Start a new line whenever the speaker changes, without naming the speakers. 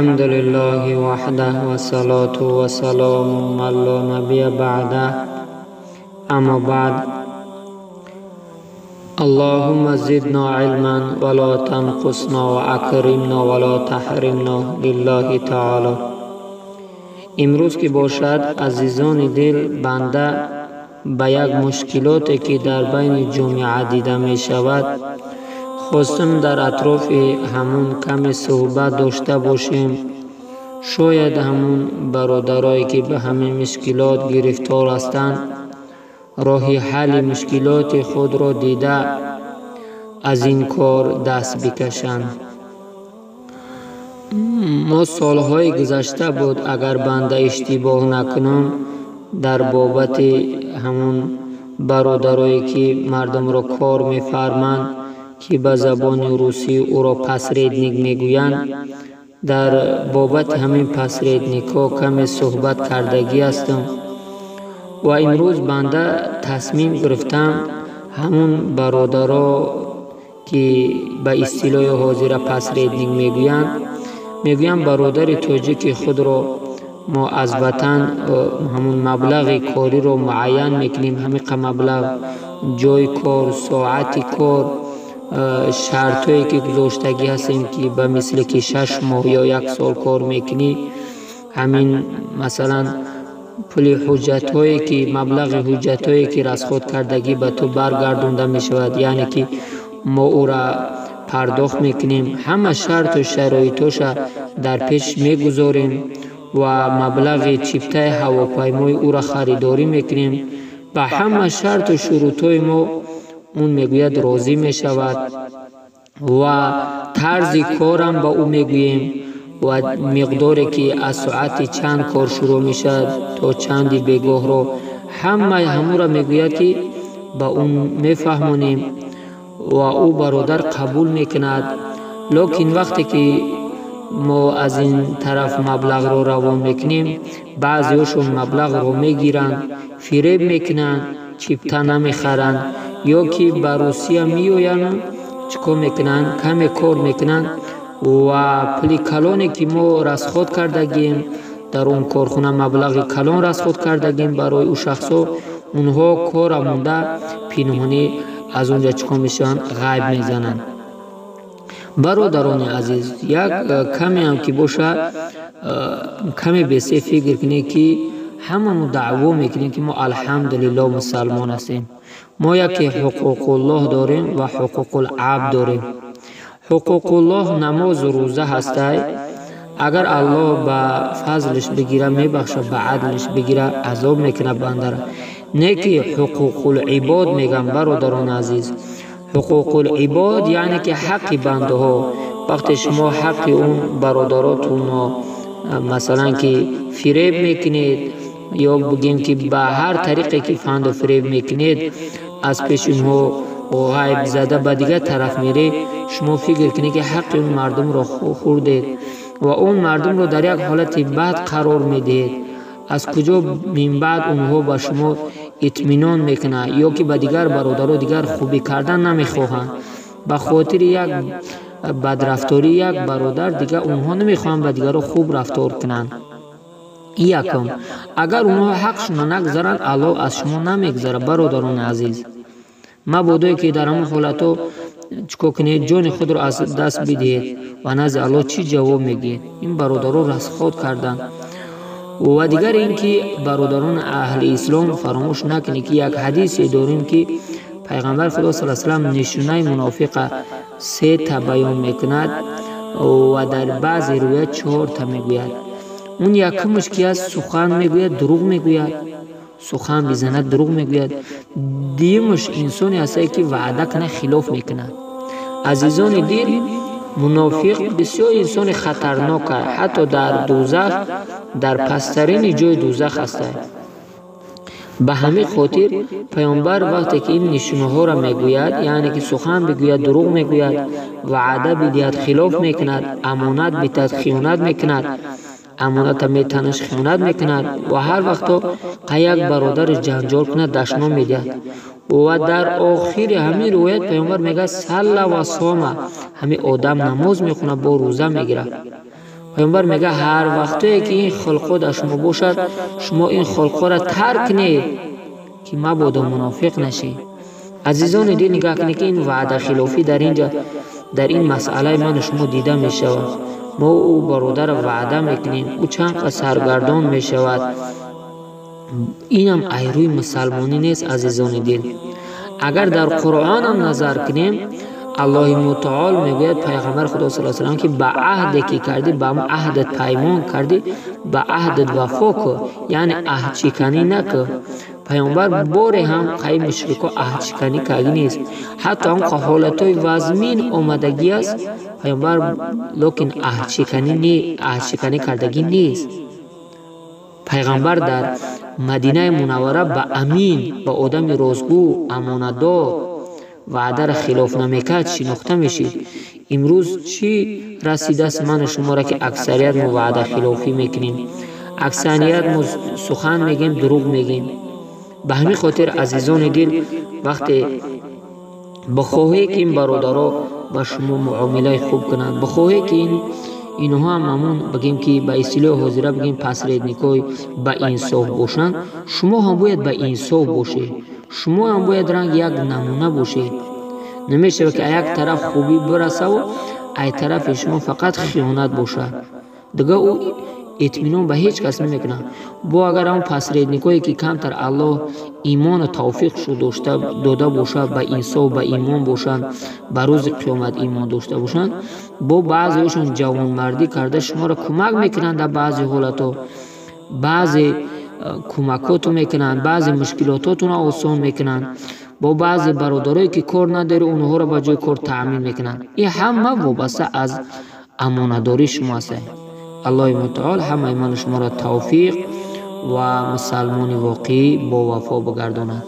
الحمد لله وحده والصلاة والسلام من لا نبي بعده أما بعد اللهم زدنا علما ولا تنقصنا وأكرمنا ولا تحرمنا لله تعالى. Имрӯз ки бошад, азизони дил, банда ба як мушкилоте ки дар байни ҷомеа дида мешавад, хостам дар атрофи ҳамун каме суҳбат дошта бошем. Шояд ҳамун бародарое ки ба ҳамин мушкилот гирифтор ҳастанд, роҳи ҳалли мушкилоти худро дида аз ин кор даст бикашанд. Мо солҳои гузашта буд, агар банда иштибоҳ накунам, дар бобати ҳамун бародарое ки мардумро кор мефарманд, ки ба забони русӣ ӯро посредник мегӯянд, дар бобати ҳамин посредникҳо каме суҳбат кардагӣ ҳастам ва имрӯз банда тасмим гирифтам ҳамун бародаро ки ба истилоҳи ҳозира посредник мегӯянд, мегӯянд бародари тоҷики худро мо аз ватан ҳамун маблағи кориро муайян мекунем, ҳамиқа маблағ, ҷойи кор, соати кор, шартҳое ки гузоштагӣ ҳастем, ки ба мисли ки 6 моҳ ё 1 сол кор мекунӣ, ҳамин масалан пули ҳуҷҷатҳое ки маблағи ҳуҷҷатҳое ки расход кардагӣ ба ту баргардонда мешавад, яъне ки мо ӯра пардохт мекунем, ҳама шарту шароитоша дар пеш мегузорем ва маблағи чиптаи ҳавопаймои ӯра харидорӣ мекунем. Ба ҳама шарту шурутҳои мо он мегӯяд розӣ мешавад ва тарзи корам ба ӯ мегӯем ва миқдоре ки аз соати чанд кор шурӯъ мешавад то чанди бегоҳро ҳамаи ҳамура мегӯяд ки ба ӯ мефаҳмонем ва ӯ бародар қабул мекунад. Лекин вақте ки мо аз ин тараф маблағро равон мекунем, баъзеҳошон маблағро мегиранд, фиреб мекунанд, чипта намехаранд ё ки ба Русия меоянд, чӣ кор мекунанд, каме кор мекунанд ва пули калоне ки мо расход кардагием дар он корхона, маблағи калон расход кардагием барои ӯ шахсҳо, онҳо кора монда пинҳонӣ аз он ҷо чӣ кор мешаванд, ғайб мезананд. Бародарони азиз, як камеам ки бошад, каме бесе фикр кунед ки ҳамамо даъво мекунем ки мо алҳамдулиллоҳ мусалмон ҳастем. Мо яке ҳуқуқуллоҳ дорем ва ҳуқуқулабд дорем. Ҳуқуқуллоҳ намозу рӯза ҳастай. Агар Аллоҳ ба фазлиш бигира мебахша, ба адлиш бигира азоб мекунад бандара. Не ки ҳуқуқулибод мегӯям, бародарони азиз. Ҳуқуқулибод яъне ки ҳаққи бандаҳо. Вақте шумо ҳаққи он бародаротонро масалан ки фиреб мекунед ё бигем ки ба ҳар тариқе ки фанду фиреб мекунед, аз пеши онҳо ғайб зада ба дигар тараф меред, шумо фикр кунед ки ҳаққи он мардумро хӯрдед ва он мардумро дар як ҳолати бад қарор медиҳед. Аз куҷо минбаъд онҳо ба шумо итминон мекунанд ё ки ба дигар бародаро дигар хубӣ кардан намехоҳанд. Ба хотири як бадрафторӣ як бародар дигар онҳо намехоҳанд ба дигаро хуб рафтор кунанд. Ин якум. Агар онҳо ҳақшонро нагузаранд, Аллоҳ аз шумо намегузарад, бародарони азиз. Мабодое ки дар ҳамон ҳолатҳо чӣ кор кунед, ҷони худро аз даст бидиҳед ва назди Аллоҳ чӣ ҷавоб мегиҳед? Ин бародаро расход карданд. Ва дигар ин ки бародарони аҳли ислом фаромӯш накунед ки як ҳадисе дорем ки пайғамбари Худо саллаллоҳу алайҳи васаллам нишонаи мунофиқа 3 та баён мекунад ва дар баъзе ривоят 4 та мегӯяд. Он якумаш ки аст, сухан мегӯяд, дурӯғ мегӯяд, сухан бизанад, дурӯғ мегӯяд. Дуюмаш инсоне ҳастае ки ваъда кунад, хилоф мекунад. Азизони дил, мунофиқ бисёр инсони хатарнок аст, ҳатто дар дӯзах, дар пасттарини ҷои дӯзах ҳастад. Ба ҳамин хотир паёмбар вақте ки ин нишонаҳоро мегӯяд, яъне ки сухан бигӯяд, дурӯғ мегӯяд, ваъда бидиҳад, хилоф мекунад, амонат бидиҳад, хиёнат мекунад, амоната метанаш, хиёнат мекунад ва ҳар вақто қа як бародараш ҷанҷол кунад, дашном медиҳад. Ва дар охири ҳамин ривоят паёмбар мегӯяд салла ва сома, ҳамин одам намоз мехонад, бо рӯза мегирад. Пайғамбар мегӯяд, ҳар вақтое ки ин хулқҳо дар шумо бошад, шумо ин хулқҳоро тарк кунед, ки мабодо мунофиқ нашед. Азизони дил, нигоҳ кунед, ки ин ваъдахилофӣ дар инҷа, дар ин масъалаи ману шумо дида мешавад. Мо ӯ бародарро ваъда мекунем, ӯ чанд қад саргардон мешавад. Инам айрӯи мусалмонӣ нест, азизони дил. Агар дар Қуръонам назар кунем, Аллоҳи мутаол мегӯяд, пайғамбар Худо саллаллоҳу алайҳи васаллам, ки ба аҳде ки кардӣ, ба аҳдат паймон кардӣ, ба аҳдат вафо кун, яъне аҳдшиканӣ накун. Пайғамбар боре ҳам қайи мушрико аҳдшиканӣ кардӣ нест. Ҳатто ҳам ҳолатҳои вазмин омадагӣ аст, пайғамбар лекин аҳдшиканӣ кардагӣ нест. Пайғамбар дар Мадинаи Мунаввара ба амин, ба одами ростгӯ, амонатдор, ваъдаро хилоф намекард, шинохта мешид. Имрӯз чӣ расидааст ману шуморо, ки аксарият мо ваъдахилофӣ мекунем, аксарият мо сухан мегӯем, дурӯғ мегӯем. Ба ҳамин хотир, азизони дил, вақте бихоҳед, ки ин бародаро ба шумо муомилаи хуб кунанд, бихоҳед, ки инҳо ҳам ҳамон, бигем, ки ба истилоҳи ҳозира бигем, посредникҳои ба инсоф бошанд, шумо ҳам бояд ба инсоф бошед, шумо ҳам бояд ранги як намуна бошед. Намешавад, ки як тараф хубӣ бирасаву ай тарафи шумо фақат хиёнат бошад. Дига ӯ итминон ба ҳеҷ кас намекунад. Бо агар ҳамон посредникҳое, ки камтар Аллоҳ имону тавфиқшу дода бошад, ба инсоф, ба имон бошанд, ба рӯзи қиёмат имон дошта бошанд, бо баъзеҳошон ҷавонмардӣ карда шуморо кӯмак мекунанд. Дар баъзе ҳолатҳо баъзе кӯмакотон мекунанд, баъзе мушкилототонро осон мекунанд, бо баъзе бародарое, ки кор надорӣ, онҳоро ба ҷои кор таъмин мекунанд. Ин ҳама вобаста аз амонатдории шумо аст. Аллоҳи мутаол ҳамаи ману шуморо тавфиқ ва мусалмони воқеӣ бовафо бигардонад.